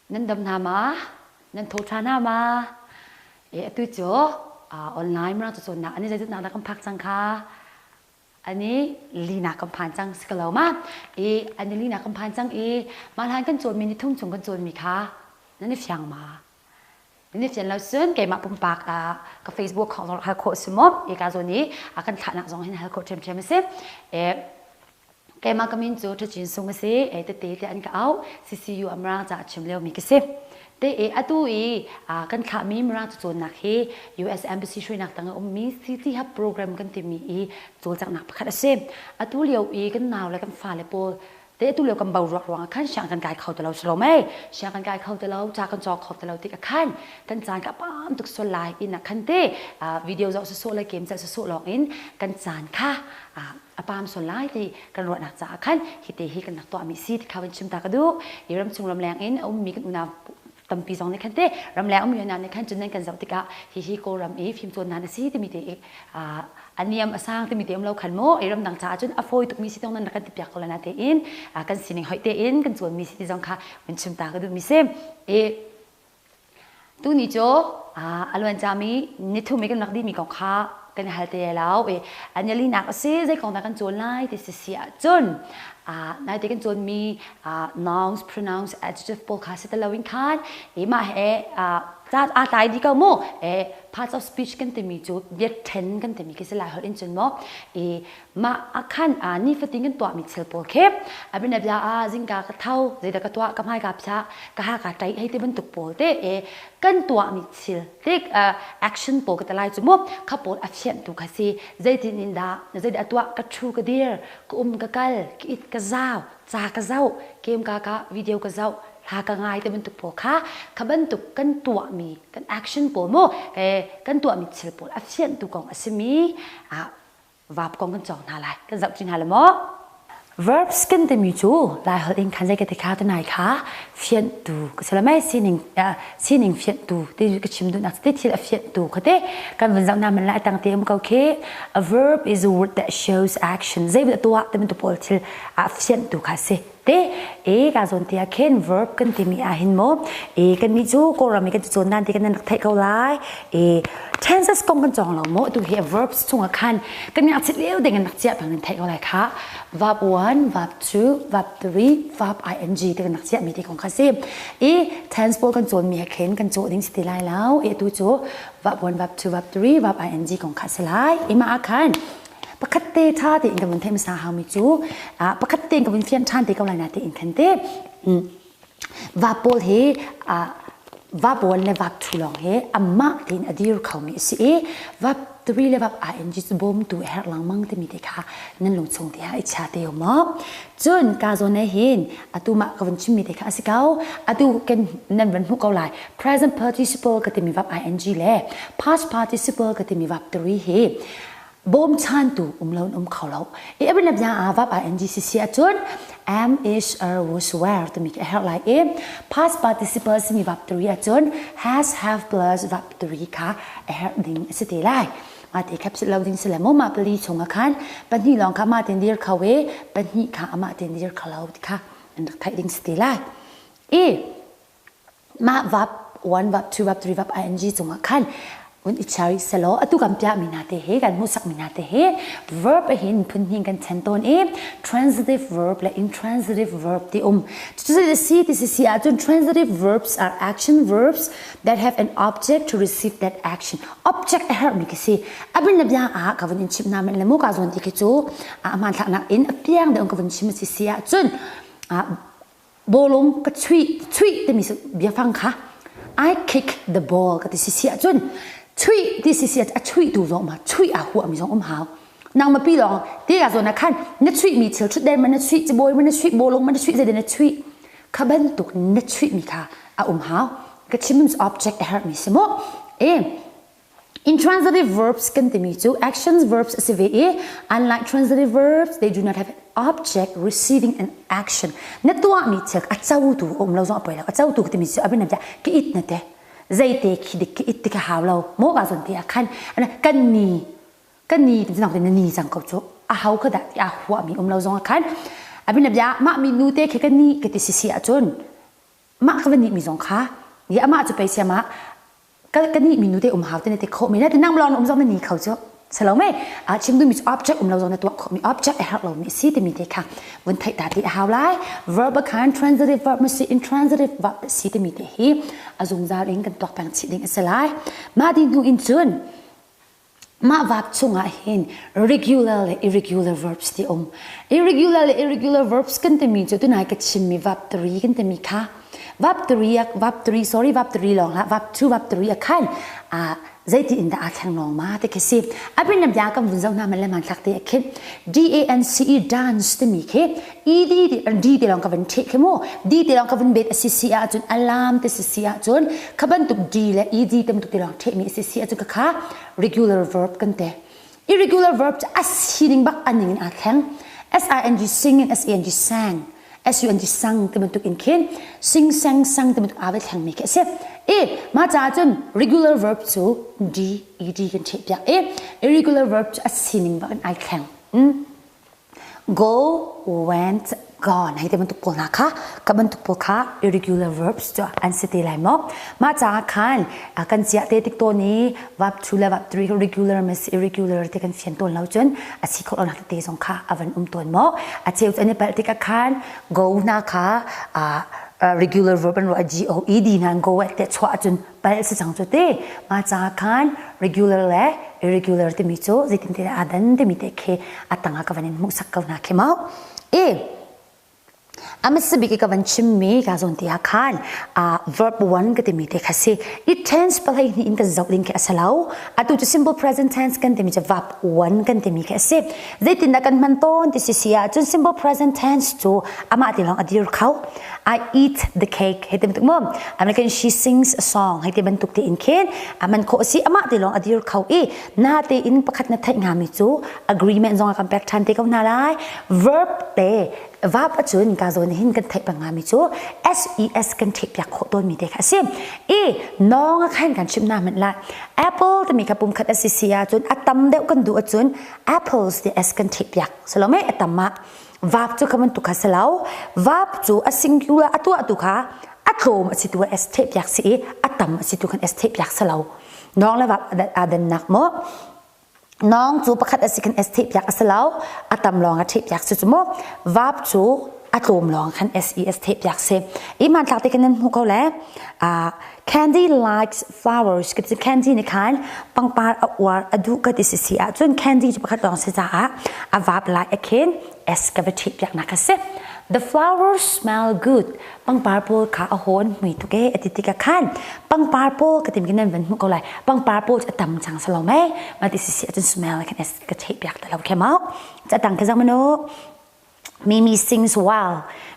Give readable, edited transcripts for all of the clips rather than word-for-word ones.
Nan dam hna ma? Nan tho ṭha hna ma? E atu cu online mirang cacawnnak ani zeizatnak dah kan phak cang kha? Ani lina kan phan cang si ko lo ma? I ani lina kan phan cang i mah hlan kan cawnmi ni thum chung kan cawnmi kha nan i fiang ma? Nan i fian lo cun keimah pumpak ah ka Facebook khong hal khawh si maw? I ka zawn i a kan thlahnak zong hin hal khawh ṭhiamṭhiam a si. E Keimah ka min cu Ṭhachin Sung a si. Ei tete tiah an ka auh. CCU ah Mirang ca a chim liomi ka si. Te i atu i kan thlahmi Mirang cacawnnak hi US Embassy hruainak tang a ummi CT Hub program kan timi i cawlcanghnak pakhat a si. Atu lio i kan nau le kan fale pawl te atu lio kan boruak ruangah khan siang kan kai kho ti lo si lo mei siang kan kai kho ti lo ca kan cawk kho ti lo tik ah khan kan caan ka pam tuk sual lai inn ah khan te video zoh sawsawh le game celh sawsawh lawng in kan caan kha a pam sual lai ti kan ruahnak caah khan hi te hi kan rak tuahmi si ti kha van chim ta ka duh i ramchung ramleng in a ummi kan unau tampi zong nih khan te ramleng ummi unau nih khan cun nan kan zoh tikah hihi kawlram i fimcawnnak na si timi te i a niam a sang timi te um lo khan maw i ramdang caah cun a fawi tukmi si tong nan rak kan ti piak ko la na tein kan sining hoih tein kan cawnmi si ti zong kha van chim ta ka duhmi si i Tuni cu a luan cami nithum i kan rak dihmi kong kha kan i hal te lo i a nilinak a si zei kong dah kan cawn lai ti si si ahcun naite kan cawnmi nouns, pronouns, adjective pawl kha si ti loin khan i mah he ca aa tlai dih ko mu parts of speech kan timi cu biaṭhen kan timi khi si lai holh in cun mu i Mah ah khan nifatin kan tuahmi thil pawl khi a bianabia ah zingka ka tho zeidah ka tuah ka hmai kaa phiah ka ha kaa ṭaih hei ti bantuk pawl te e kan tuahmi thil te action pawl ka ti lai cu mu kha pawl a fianhtu kha si zeitin in dah zeidah a tuah ka ṭhu ka dir ka um ka kal ka it ka zau ca ka zoh game ka ka video ka zoh hla ka ngai te bantuk pawl kha kha bantuk kan tuahmi kan action pawl mu kan tuahmi thil pawl a fianhtu kong a simi Verb kong kan cawng hna lai. Kan zoh ṭi hna le maw? Verbs kan timi cu Laiholh in khan zei ka ti kha tunai kha fianhtu ka si lo mei sining sining fianhtu ti ka chim duhnak ti thil a fianhtu kha te kan vun zoh na man lai tang te um ko khi a verb is a word that shows action zei tuah ti bantuk pawl thil a fianhtu kha si te e ka zawn te ah khin verb kan timi ah hin maw e kan nih cu kawlram i kan cawn nan ti kan rak theih ko lai e tenses kong kan cawng lo maw tu hi verbs chungah khan kan ngak chit lio ding in rak chiah bang nan theih ko lai kha verb 1 verb 2 verb 3 verb ing ti kan rak chiah mi ti kong kha si e tense pawl kan cawn mi he khin kan caw ding si ti lai lo e tu cu verb 1 verb 2 verb 3 verb ing kong kha si lai e ma ah khan pakhat te ṭha tein kan vun theih hmasa haumi cu pakhat tein kan vun fian ṭhan te ko lai na tein khan te va pawl hi va pawl le vap thu lawng hi amah tein a dir khomi a si i vap three le vap ing cu bawmtu a herh lengmang timi te kha nan lung chung te ah i chia te maw cun ka zawn he hin atu mah ka vun chimmi te kha a si ko atu kan nan van hmuh ko lai present participle ka timi vap ing le past participle ka timi vap three hi Bawmchantu um lo in um kho lo. I abin bia ah verb ing si ahcun am is are was were timi khi a herh lai i past participle simi verb 3 ahcun has have plus verb 3 kha a herh ding a si te lai. Mah te kha philh lo ding si le maw mah pali chung ah khan pahnih lawng kha mah tein dir kho i pahnih kha amah tein dir kho lo ti kha an rak theih ding si te lai. I mah verb 1 verb 2 verb 3 verb ing cungah khan un i chari selaw atu kan piah mi hna te he kan hmuhsak mi hna te he verb hin phun hnih kan chen tawn i transitive verb le intransitive verb ti um cu si ti si si ahcun transitive verbs are action verbs that have an object to receive that action object a herh mi khi si abin na bia ah ka vun in chim na men le mu ka zawn ti khi cu a hman thlak nak in a piang deuh ka vun chim si si ahcun bawlung ka chuih chuih timi biafang kha I kick the ball ka ti si si ahcun chuih ti si si a chuih tu zong ma chuih a huah mi zong um hau nang ma pi lawng ti ka zawn ah khan na chuih mi thil thutden man na chuih cabawi man na chuih bawlung man na chuih zeidah na chuih kha bantuk na chuih mi kha a um hau ka chim object a herh mi si mu e Intransitive verbs kan timi cu actions verbs a si ve i unlike transitive verbs they do not have an object receiving an action. Na tuahmi thil a cotu a um lo zong a poi lo. A cotu ka timi cu a bianam ka it na te zeite khi dik ka it ti ka hau lo maw ka zawn te ah khan kan ni kan ni ti te na ni cang ko cu a hau kha dah ti a huahmi um lo zong ah khan a bianam mah mi nu te khi ka ni ka ti si si ahcun. Mah ka van nih mi zong kha ni amah cu pei siam ah ka ka nih mi nu te um hau te ne te khawh mi na te nang lawng um zong na ni kho cu salo me a chim duh mi cu object um lo zong na tuah khawh mi object a herh lo mi si timi te kha vun theih ta ti a hau lai. Verb khan transitive verb ma si intransitive verb si timi te hi a zungzal in kan tuak peng chih ding a si lai. Mah di hnu in cun mah verb chungah hin regular le irregular verbs ti um. Irregular le irregular verbs kan timi cu tunai ka chimmi verb 3 kan timi kha verb 3 verb 3 sorry verb 3 lawng hlah verb 2 verb 3 a khan a zeiti in dah aa thleng lawng ma ti khi si. Abin nam ya kan vun zo na man le man thlak te a khin D A N C E dance timi khi E D D ti lawng ka van the khi mu D ti lawng ka vun bet a si si ahcun alarm te si si ahcun kha bantuk D le E D te bantuk ti lawng the mi a si si ahcun ka kha regular verb kan te. Irregular verb cu a sining bak a ning in aa thleng. S I N G sing in S A N G sang S U N G sang ti bantuk in khin sing sang sang ti bantuk aa va thleng mi khi a si. I mah caah cun regular verb cu D E D kan ṭheh piak i irregular verb cu a sining bak in ai thleng. Go, went, gone hei ti bantuk pawl hna kha ka bantuk pawl kha irregular verbs cu an si te lai maw? Mah caah khan kan chiah te tik tawn i verb 2 le verb 3 regular mas irregular ti kan fian tawn lo cun a si kho lo nak tete zong kha a van um tawn maw? A cheu cu an i palh tikah khan go hna kha regular verb an ruah G O E D hna go te chuah ahcun palh si cang cu ti. Mah caah khan regular le irregular timi cu zeitin te aa dan timi te khi a tangah ka van in hmuhsak ko hna khi mau. I a hmasa bik i ka van chimmi ka zawn ti ah khan verb one ka timi te kha si. I tense palei hnih in kan zoh ding khi a si lo. Atu cu simple present tense kan timi cu verb one kan timi khi a si. Zeitindah kan hman tawn ti si si ahcun simple present tense cu amah ti lawng a dir kho. I eat the cake hei ti bantuk mu. American she sings a song hei ti bantuk te in khin aman khawh si amah ti lawng a dir kho i na te in pakhat na theih ngami cu agreement zong a kan pek ṭhan te ko hna lai. Verb te verb acun ka zawn hin kan theih peng ngami cu ses kan theih piak khawh tawn mi te kha a si. I nawng a khan kan chim na hmanh lai. Apple timi kha pum khat a si si ahcun a tam deuh kan duh ahcun apples ti s kan theih piak. Salome a tam ah Vap cu kha bantuk kha si lo. Vap cu a singular a tuah tu kha a tlawm a si tu s theh piak si i a tam a si tu khan s theh piak si lo. Nawng le vap aa dannak mu. Nawng cu pakhat a si khan s theh piak a si lo. A tam lawng a theh piak si cu mu. Vap cu a tlawm lawng khan s i s theh piak si. I hmanthlak te kan nan hmuh ko le. Candy likes flowers ka ti. Candy nih khan pangpar a uar a duh ka ti si si ahcun Candy cu pakhat lawng si caah a vap lai a khin S ka va ṭhih piaknak a si. The flowers smell good. Pangpar pawl kha a hawn mui tuk e a ti tikah khan pangpar pawl ka tim nan van hmuh ko lai. Pangpar pawl cu a tam cang sa lo mei. Ma ti si si ahcun smell khan S ka ṭhih piak ta lo khe mau. Ca tang kha zang manu. Mimi sings well.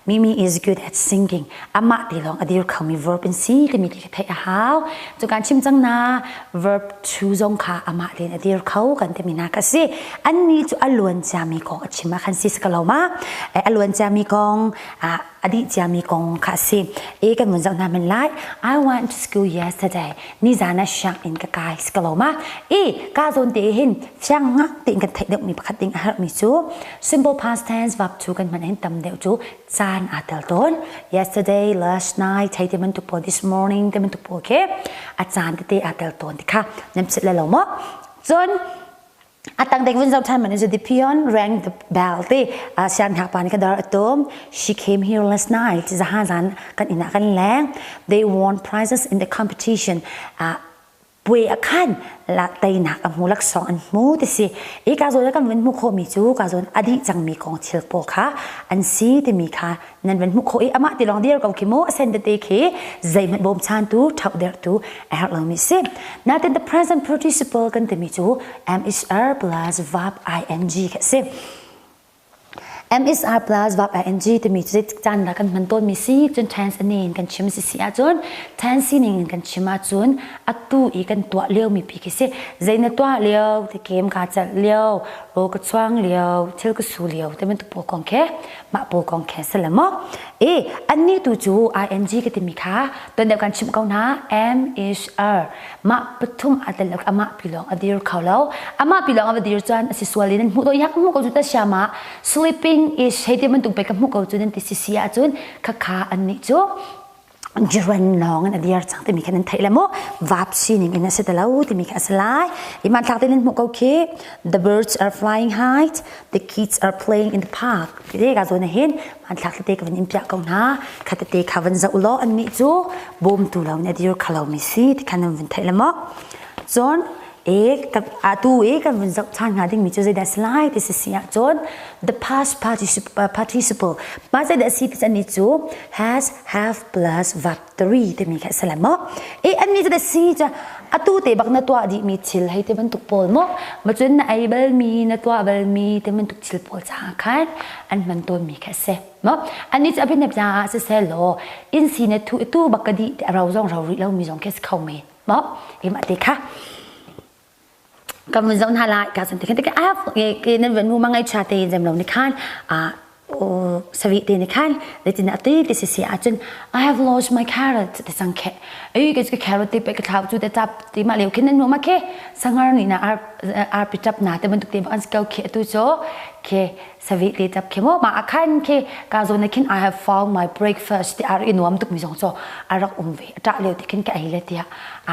Mimi is good at singing. Amah te lawng a dir khomi verb in si timi ti ka theih a hau. Cu kan chim cang na verb to zong kha amah tein a dir kho kan timi na ka si. Anni cu a luan ciami kong a chim ah khan si si ka lo ma. A luan ciami kong a dih ciami kong kha a si. E kan vun zoh hna men lai. I went to school yesterday. Nizan ah sianginn ka kai si ka lo ma. E ka zawn te hin fiang ngak tein kan theih deuhmi pakhat ding a herhmi cu simple past tense verb cu kan hman hin tam deuh cu caan aa tel tawn. Yesterday, last night, hei ti bantuk pawl, this morning ti bantuk pawl khi a caan tete aa tel tawn ti kha nan philh le lo maw? Cun a tang dek vun zoh ṭhan man is the peon rang the bell ti siang hngak pa nih ka dar a tum. She came here last night. Zaha zan kan inn ah kan leng. They won prizes in the competition. Puai ah khan la teinak a hmu laksawng an hmu ti si. I ka zawn kan van hmuh khawhmi cu ka zawn a dih cangmi kong thil pawl kha an si timi kha nan van hmuh khawh i amah ti lawng dir ko khi mu a sen tete khi zeihmanh bawmchantu ṭhauhdertu a herh lomi si. Natin the present participle kan timi cu am is are plus verb ing kha si. MSR plus verb ing timi cu zeitik caan dah kan hman tawnmi si cun tense a in kan chim si si ahcun tense sining in kan chim ahcun atu i kan tuah liomi pi khi si. Zei na tuah lio ti kem kaa celh lio ro ka chuang lio thil ka su lio ti bantuk pawl kong khi mah pawl kong khi si le maw. E annih tu cu ing ka timi kha tuan deuh kan chimh ko hna M is R mah pathum aa tel lo amah pi lawng a dir kho lo. Amah pi lawng a va dir cun a si sual in nan hmuh to yak hmuh ko cu ta siama sleeping is hei ti bantuk pe ka hmuh ko cu nan ti si si ahcun khakha an nih cu. Jiran lawng in a dir cang timi kha nan theih le mu vap sining in a si lo timi kha a si lai. I hmanthlak te nan hmuh ko khi the birds are flying high, the kids are playing in the park. Ti ka zawn hin hmanthlak tete ka van in piah ko hna. Kha tete kha van zoh law an nih cu bawmtu lo in a dir kha lo mi si ti kha nan vun theih le mu. Cun e atu e kan vun zoh ṭhan hnga dingmi cu zeidah si lai ti si si ahcun the past participle, participle mah zeidah si ti ani cu has have plus verb 3 timi kha si lai maw e anni cu si cu atu te bak na tuah dih mi thil hei te bantuk pawl maw ma cun na ei bal mi na tuah bal mi te bantuk thil pawl caah khan an hman tawn mi kha si maw ani cu abin na si seh law in si na thu tu bak ka di te rau zong rau rih lo mi zong khi si kho men maw keimah te kha kan vun zoh hna lai ka san te khan te a ke nan van mu ma ngai cha te zem lo ni khan a savi te ni khan le tin ati ti si si ahcun I have lost my carrot te sang khe ei ke carrot te pe ka thlau chu te tap ti ma leu khin nan mu ma khe sangar ni na ar ar pi tap na te bantuk te an skau khe tu cho khe savi te tap khe mo ma akhan khe ka zo na khin I have found my breakfast ti ar i nuam tuk mi zong cho arak um ve ta leo ti khin ka ei le tia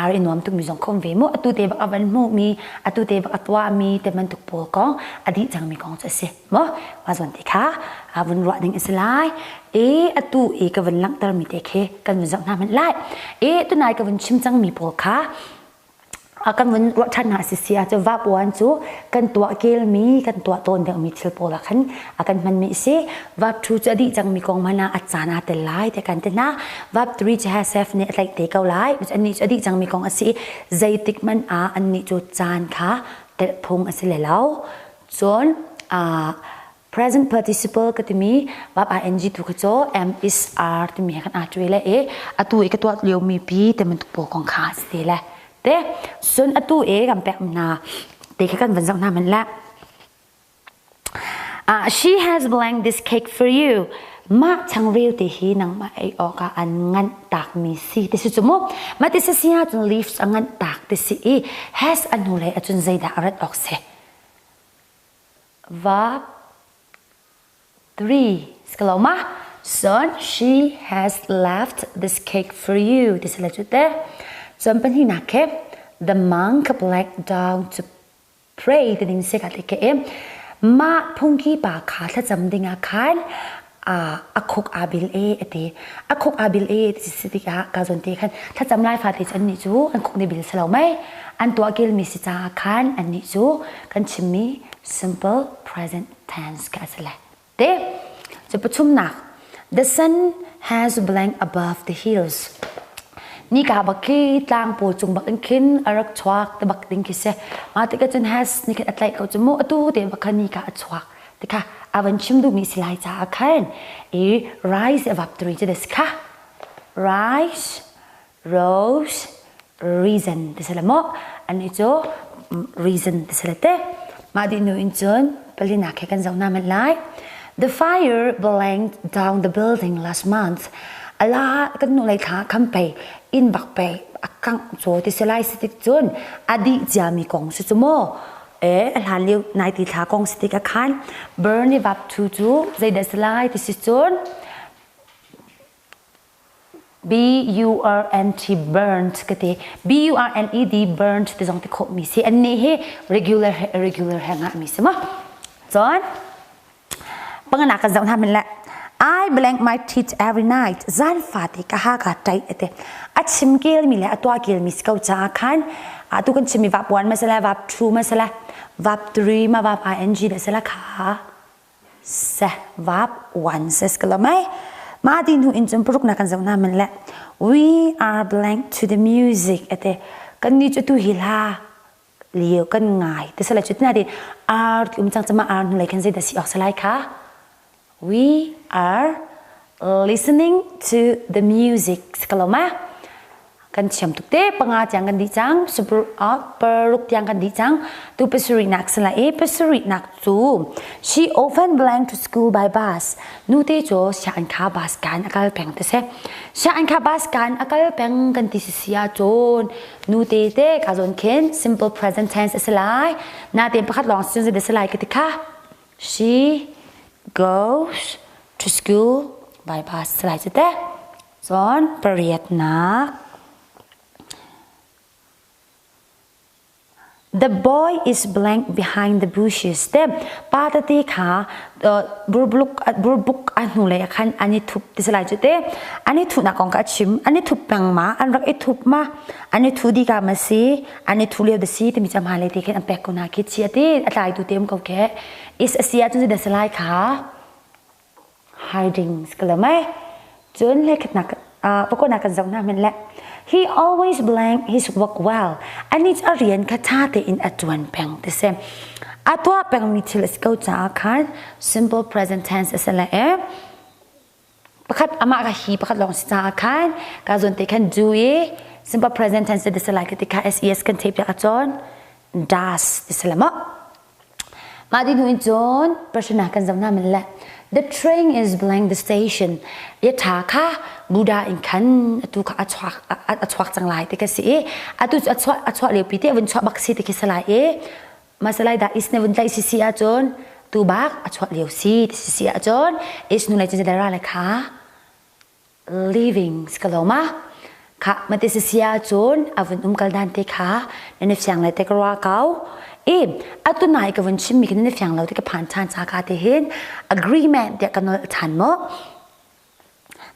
ar i nuam tuk mi zong khom ve mo atu te bak avan hmu mi atu te bak atwa mi te man tuk pawl kong adi chang mi kong chu si mo ma zon te kha avun ruah ding is lai e atu e ka van langter mi te khe kan vun zong na man lai e tunai ka vun chim chang mi pawl kha A kan vun ruah ṭhan hna sisi ah cu vapuan cu kan tuah kelmi kan tuah tawn deuhmi thil pawl ah khan a kan hmanmi a si. Vap ṭhu cu a dih cangmi kong hmanh ah a caan aa tel lai ti kan ti hna. Vap three cu Hasef nih a tlaih te ko lai. Annih cu a dih cangmi kong a si i zeitik hmanh ah annih cu caan kha telh phung a si le lo. Cun present participle ka timi verb ing tu kha cu am is are timi he kan aa ṭuai le i atu i ka tuah liomi pi ti bantuk pawl kong kha a si te le te cun atu i kan pek hna te kha kan van zoh hna hmanh le she has blank this cake for you mah changreu te hi nangmah ei awkah an nganh takmi si ti si cu mu mah ti si si ahcun leaves a nganh tak ti si i has a hnulei ahcun zeidah a rat awk si Verb 3. Skaloma. Son, she has left this cake for you. Ti sila cu te. Cun pahnihnak ke the monk black down to pray ti ding si ka ti ke mah phungki pa kha thlacam ding ah khan a khuk aa bil e ati a khuk aa bil e ti si tikah ka zawn te khan thlacam lai fate cu annih cu an khuk nih bil si lo mei an tuah kelmi si caah khan annih cu kan chimmi simple present tense ka si le te cu pathumnak the sun has blank above the hills nika bak khi tlang pawl cung bak in khin a rak chuak te bak ding khi si mah tikah cun has ni khin a tlaih ko cu mu atu te bak khan nika a chuak Tikha a van chim duhmi si lai caah khan i rice a vap turi cu des kha rice rose reason ti sala maw ani cu reason ti sala te mah dih nu in cun palinak he kan zoh na man lai the fire blanked down the building last month ala kan nu lei thla kham pei in bak pei a kangh cho ti si lai si tik cun a dih ciami kong si cu maw E a hlan lio nai ti thla kong si tik ah khan burn i vap thu cu zeidah si lai ti si cun B U R N T burnt ka ti B U R N E D burnt ti zong ti khawh mi si an nih hi regular he irregular he ngah mi si ma cun Panganak kan zoh hna min le I blank my teeth every night. Zan fate ka ha ka tight ate. A chim kel mi le a tua kel mi si ko cha khan a tu kan chim mi vap 1 masala vap 2 masala vap 3 ma vap ing da sala kha se vap 1 ses ka mai ma din hu in chum puruk na kan zoh na min le we are blank to the music ate kan ni chu tu hi la lio kan ngai te sala chu tina din ar ti um cang chama ar hnu lei khan zei da si ok salai kha we are listening to the music kaloma kan thiam tuk te panga tiang kan di cang super paruk tiang kan di cang tu pasuri nak sala e pasuri nak cu she often blank to school by bus nu te cu sian kha bus kan akal peng te se sian kha bus kan akal peng kan ti si sia chon Nu te te ka zawn khin simple present tense a si lai. Natein pakhat lawng sin a si lai ka ti kha. She goes to school by bus si lai cu te. Cun pariatnak. The boy is blank behind the bushes. Te pa tete kha burbluk burbuk a hnu lei khan an i thup ti salai cu te an i thunak kong ka chim an i thup peng ma an rak i thup ma an i thu di ka ma si an i thu lio da si timi cham ha le te khin an pek ko na khi chi ati a tlai tu te um ko ke is asia cun da salai kha hiding skalame cun le khatnak pakona kan zoh na men le he always blank his work well ani a rian kha tha te in a tuan peng te se a tua peng mi thil is ko cha khan simple present tense is le e pakhat ama ka hi pakhat long si cha khan ka zon te khan do e simple present tense de se like te kha ses kan tape ya chon das te se lama Mah ti hnu in cun Persian ah kan zoh hna men le The train is blank the station. Ya tha kha Buddha in khan atu kha a chuak a chuak cang lai ti ka si i atu cu a chuah a chuah lio pi te vun chuah bak si ti khi salai i masalai da is ne vun tlai si si ahcun tu bak a chuah lio si ti si si ahcun is nu lai cun ra le kha living si ka lo ma kha mate si sia cun a vun um kal dan te kha na fiang le te ka rua kau e atu nai ka vun chim mi khi na fiang lo te ka phan chan cha ka te hin agreement tiah ka nol than mo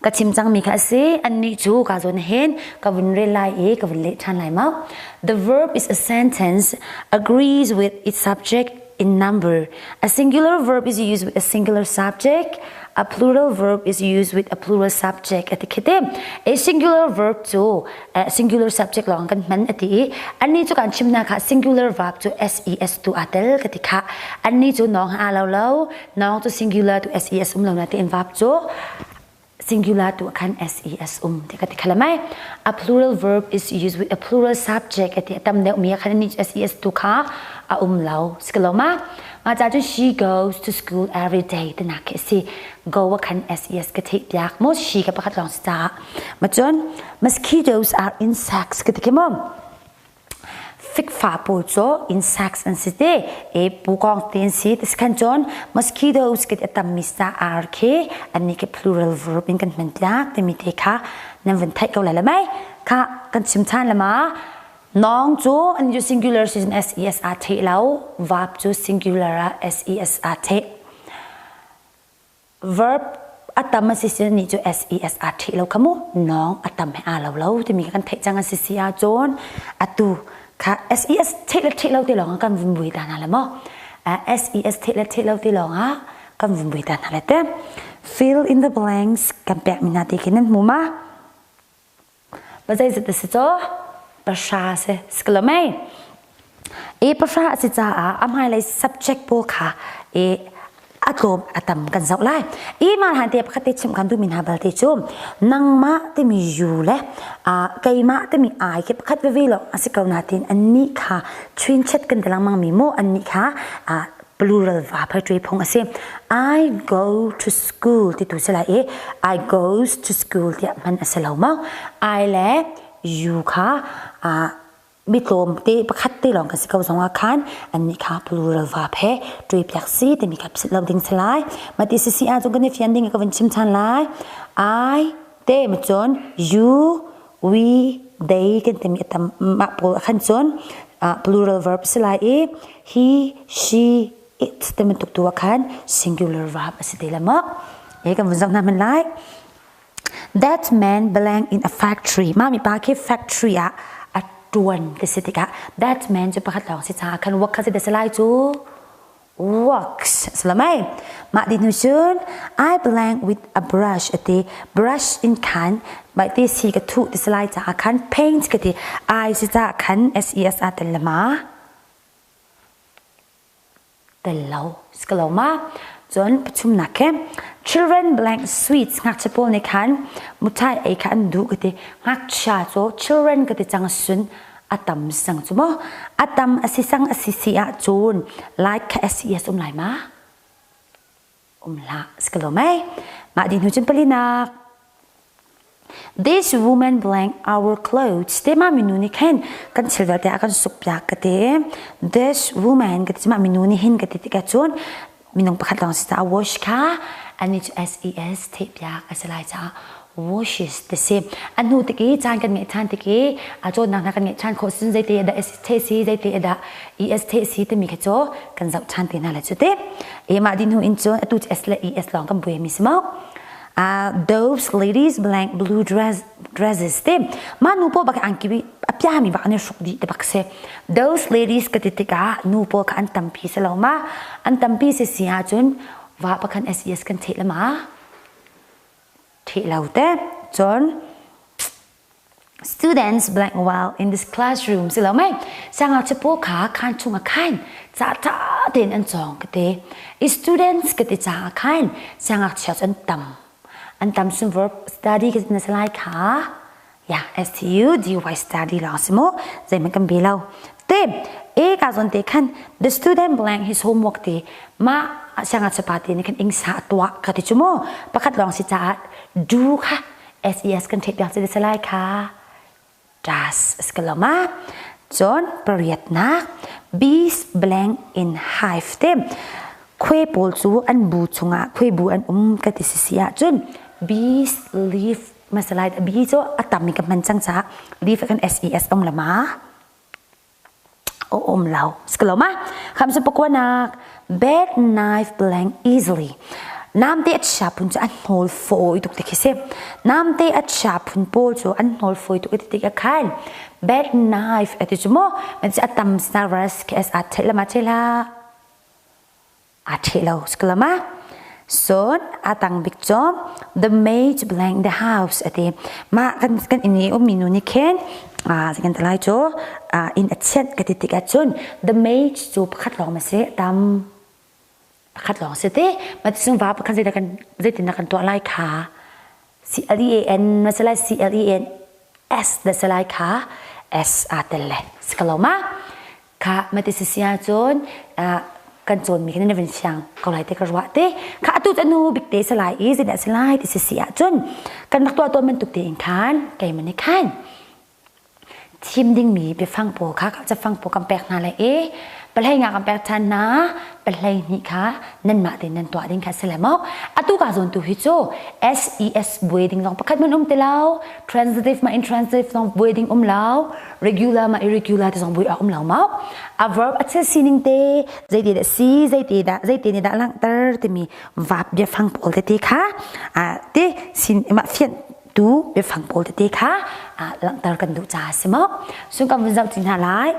ka chim cang mi kha si anni cu ka zon hin ka vun rel lai i ka vun leh than lai ma the verb is a sentence agrees with its subject in number. A singular verb is used with a singular subject. A plural verb is used with a plural subject. Ati khite. A singular verb cu a singular subject lawng kan hman ati i anni cu kan chimna kha singular verb cu ses tu atel ka ti kha anni cu nong ha lo lo nong cu singular tu ses um lo na ti in verb cu singular tu khan ses um ti ka ti khala mai a plural verb is used with a plural subject ati tam deuh mi khan ni ses tu kha a um lo siklo ma ma cha chu she goes to school every day te nak si go wa khan ses ka thei piak mo she ka pakhat long sa ma chon mosquitoes are insects ka ti ke mo Fikfa pawl cu insects an si te e pukawng te an si ti khan cun mosquitoes ke a tammi sa ar khi annih khi plural verb in kan hman tlak timi te kha nan vun theih ko lai le mei kha kan chim than le ma nong cu an cu singular season s e s a the lo verb cu singular ah s e s a the Verb a tam a si sin nih cu ses aa ṭhih lo kha mu nawng a tam he aa lo lo timi kan theih cang a si si ahcun atu kha ses theih le theih lo ti lawng ah kan vun bui ta hna le maw ses theih le theih lo ti lawng ah kan vun bui ta hna le te fill in the blanks kan pek mi hna ti khi nan hmu ma Zeizat a si cu? Pahra si. Si ko lo mei? E pahra a si caah a hmailei subject pawl kha e a tlawm a tam kan zoh lai. I ma han te pakhat te chim kan duhmi hna balte cu nangmah timi you le keimah timi I khi pakhat veve lawng a si ko natin annih kha chuinchet kan ti lengmang mi mu annih kha plural verb hai phung a si. I go to school ti tu si lai i I goes to school tiah hman a si lo maw? I le you kha mi tlawm te pakhat te lawng kan si ko zong ah khan annih kha plural verb he ṭui piak si timi kha philh lo ding si lai. Mati si si ahcun kan i fian ding ka vun chim ṭhan lai. I te ma cun you we they kan timi a tam mah pawl khan cun plural verb si lai i he she it ti bantuk tu ah khan singular verb a si te la maw e kan vun zoh hna hman lai that man blank in a factory mah mi pa khi factory ah a tuan ti si tikah that man cu pakhat lawng si caah khan work kha si te lai cu works salamai mah di hnu cun I blank with a brush ati brush in khan bai ti si ka thu ti salai ca khan paint ka ti I si ca khan S E S a tel lama tel lo skalo ma cun pathum nak ke children blank sweets ngakchia pawl nih khan muthai ei kha an duh ka ti ngakchia cu children ka ti cang sun a tam sang cu maw a tam a si sang a si si ah cun like kha SES um lai ma um hlah si lo mei mah di hnu cun palinak This woman blank our clothes te ma minu nih khin kan thil vialte a kan suk piak ka ti this woman ka ti ma minu nih hin ka ti tikah cun minung pakhat lawng si caah wash kha ani cu SES theih piak a si lai caah. Washes ti si. A hnu tik i caan kan ngeih ṭhan tik i a cawnnak hna kan ngeih ṭhan khawh cun zeite dah S si zeite dah ES the si timi kha cu kan zoh ṭhan te hna lai cu te. E mah din hnu in cun atu cu S le ES lawng kan buai mi si mo. Those ladies blank blue dress dresses te mah nu pawl bak angki a piami bak an i hruk dih te bak si. Those ladies ka ti tikah nu pawl kha an tampi si lo ma an tampi si si ahcun va pakhan SES kan theih le ma Thih lo te. Cun students blank while in this classroom si lo mei siangngakchia pawl kha khaan chung ah khan ca ṭha tein an cawng ka ti. I students ka ti caah khan siangngakchia cu an tam. An tam sun verb study ka na si lai kha. Ya S T U D Y study lawng si mu. Zeihmanh kan bi lo. Te A ka zawn te khan the student blank his homework ti mah siangngakchia pa te nih khan ingsa a tuah ka ti cu mu. Pakhat lawng si caah do kha SES kan theih piak ci si lai kha does si ko lo ma. Cun pariatnak bees blank in hive te khuai pawl cu an bu chungah khuai bu an um ka ti si si ahcun bees live Masalai bi cu a tam i ka hman cang caah leaf kan SES um la ma? O um lo. Sikalo ma? Kham su pakuanak bad knife blank easily. Namte a chia phun cu an hnawl fawi tuk ti khi si. Namte a chia phun pawl cu an hnawl fawi tuk ti tik a khan. Bad knife ati cu mo man a tam snaras KS a thela ma thela. Aa ṭheh lo sikalama. Cun a tang bik cu the maid blank the house a ti. Mah kan kan inn i ummi nu nih khin kan ti lai cu inn a chianh ka ti tik ahcun the maid cu pakhat lawng ma si tam pakhat lawng si ti. Mah ti va pakhat zeidah kan zeitindah kan tuah lai kha C L E A N ma si lai C L E A N S dah si lai kha S aa tel le si ko lo ma? Kha mati si si ahcun kan cawnmi kha na van fiang ko lai te ka ruah te. Kha atu cu anu bik te si lai i zeidah si lai ti si si ahcun kan rak tuah tawn bantuk tein khan keimah nih khan thim dingmi biafang pawl kha cafang pawl kan pek hna lai i pahlei nga kan pek ṭhan hna pahlei hnih kha nanmah tein nan tuah ding kha si lai maw atu ka zawn tu hi cu SES buai ding zong pakhat man um ti lo transitive ma intransitive zong buai ding um lo regular ma irregular ti zong bui a um lo mau a verb a thil sining te zeite dah si zeite dah zeite nih dah langhter timi vap biafang pawl tete kha a te sin ma fian tu biafang pawl tete kha a langhter kan duh ca si mo sun kan vun zoh ti hna lai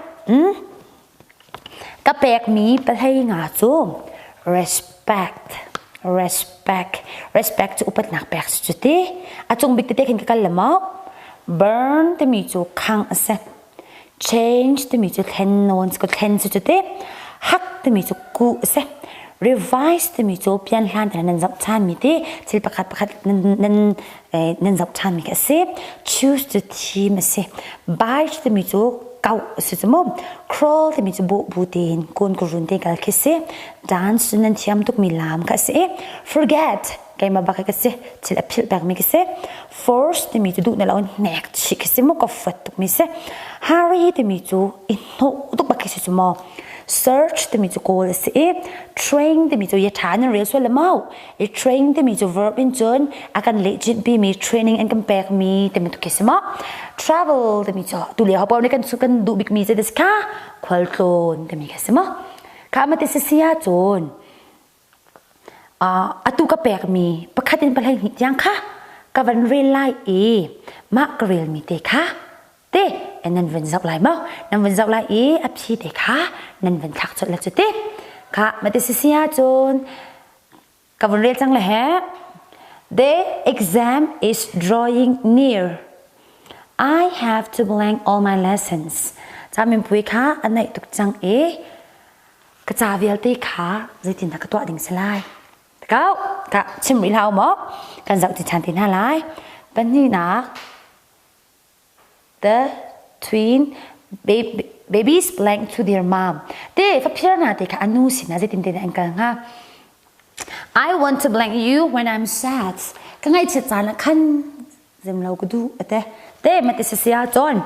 ka pekmi pahlei nga cu respect respect respect cu upatnak pek si cu ti a cung bik tete khin ka kal le maw burn timi cu khangh a si change timi cu thlen nawn ko thlen si cu ti hak timi cu kuh a si revise timi cu pian hlan te nan zoh ṭhan mi ti thil pakhat pakhat nan nan nan zoh ṭhan mi kha a si choose cu thim a si bite timi cu kau a si cu mu crawl timi cu bawh bu tein kun ku run te kal khi si dance cu nan thiam tukmi lam kha a si i forget keimah bak ka si thil a philh pekmi ka si force timi cu duh na lo hnek chih khi si mu ka fuat tukmi si hurry timi cu i hnawh tuk bak khi si cu maw search timi cu kawl a si i train timi cu ya ṭha nan rel sual le mau i train timi cu verb in cun a kan lehchin pimi training an kan pekmi timi tu khi si maw travel timi cu tu lio hapo nih kan kan duh bikmi cu this kha khualtlawn timi kha si maw kha ma ti si sia cun atu ka pekmi pakhat in pahlei hnih tiang kha ka van rel lai i mah ka relmi te kha te nan vun zoh lai maw nan vun zoh lai i a phi te kha nan vun thlak colh le cu te kha ma ti si sia cun ka vun rel cang le he the exam is drawing near I have to blank all my lessons caminpui kha a naih tuk cang i ka ca vialte kha zeitindah ka tuah ding si lai kau ka chim rih hlah maw kan zoh ti ṭhan te hna lai pahnihnak The twin baby, babies blank to their mom. Te faphir hna te kha anu sinah zeitin te an kal hnga? I want to blank you when I'm sad. Ka ngaihchiat caan ah khan zem lo ka duh ate. Te mate sisia cun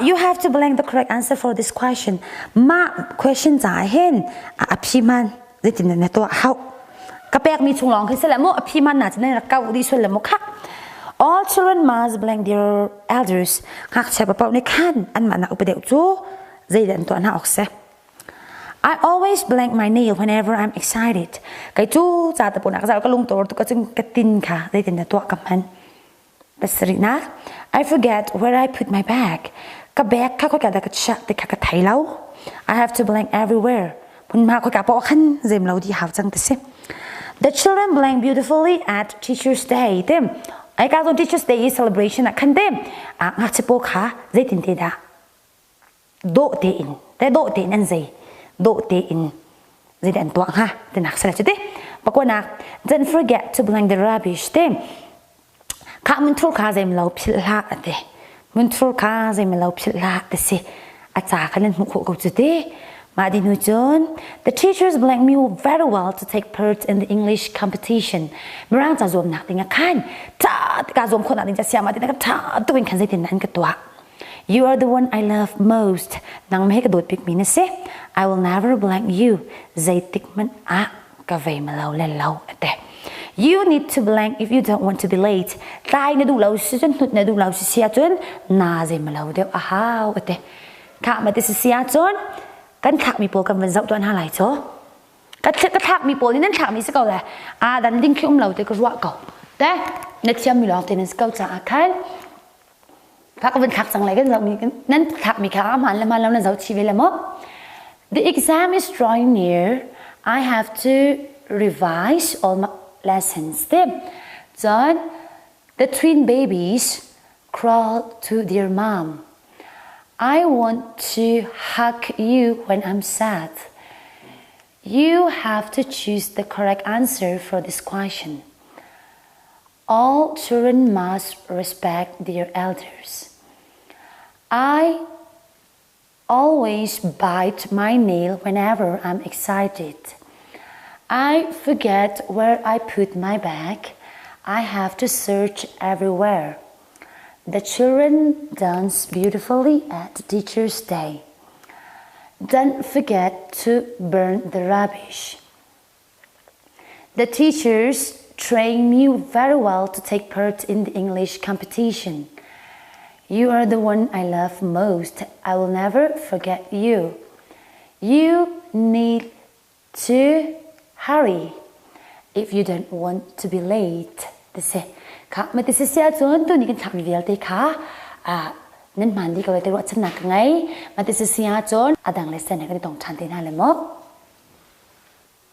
you have to blank the correct answer for this question. Ma question ca hin a phi man zeitin na tuah hau. Ka pek mi chung lawng khi sila mu a phi man na cun rak kau di sual le mu kha. All children must blank their elders. Ngakchia paoh nih khan anmah nak upa deuh cu zeidah an tuah hna awk si. I always blank my nail whenever I'm excited. Kei cu ca te punak ka lung tor tu ka cung ka tin kha zeitin na tuah ka hman. Pasarihnak, I forget where I put my bag. Ka bag kha khoika dah ka chiah ti kha ka thei lo. I have to blank everywhere. Hmunhma khoika paoh khan zem lo di hau cang ti si. The children blank beautifully at Teacher's Day. Tim, ai ka zon Teacher's Day celebration ah khan tim, a ngakchia pawl kha zeitin te dah dawh tein te dawh tein an zei dawh tein zeidah an tuah hnga tinak sila cu ti pakuanak don't forget to blank the rubbish te kha munthur kha zeim lo philh hlah ati munthur kha zeim lo philh hlah ti si a ca kha nan hmuh khawh ko cu ti mah di hnu cun the teachers blank me very well to take part in the English competition mirang ca zuamnak ding ah khan tha ka zuam khawhnak ding ca siama ti na ka tha tuk in khan zeitin an ka tuah You are the one I love most. Nangmah hi ka dawt bikmi na si. I will never blank you. Zeitik hmanh ah ka vei malo le lo ate. You need to blank if you don't want to be late. Tlai na duh lo si cun hnut na duh lo si si ahcun na zei malo deuh a hau ate. Khah ma ti si si ahcun kan thlakmi pawl kan van zoh tuan hna lai cu. Ka ka thlakmi pawl nih nan thlakmi si ko le aa dan ding khi um lo te ka ruah ko. Te na thiammi lawng te nan si ko caah khan Ka van thlak cang lai kan zohmi nan thlakmi kha a hmaan le hmaan lo nan zoh chih ve le maw? The exam is drawing near. I have to revise all my lessons. Te cun the twin babies crawl to their mom. I want to hug you when I'm sad. You have to choose the correct answer for this question. All children must respect their elders. I always bite my nail whenever I'm excited. I forget where I put my bag. I have to search everywhere. The children dance beautifully at Teacher's Day. Don't forget to burn the rubbish. The teachers trained me very well to take part in the English competition. You are the one I love most. I will never forget you. You need to hurry if you don't want to be late. Ti Kha ma ti si ahcun tuni kan thlakmi vialte kha nan hmaan dih ko lai ti ruahchannak ka ngei. Ma ti si ahcun a dang le sen he kan i tong ṭhan te hna le maw?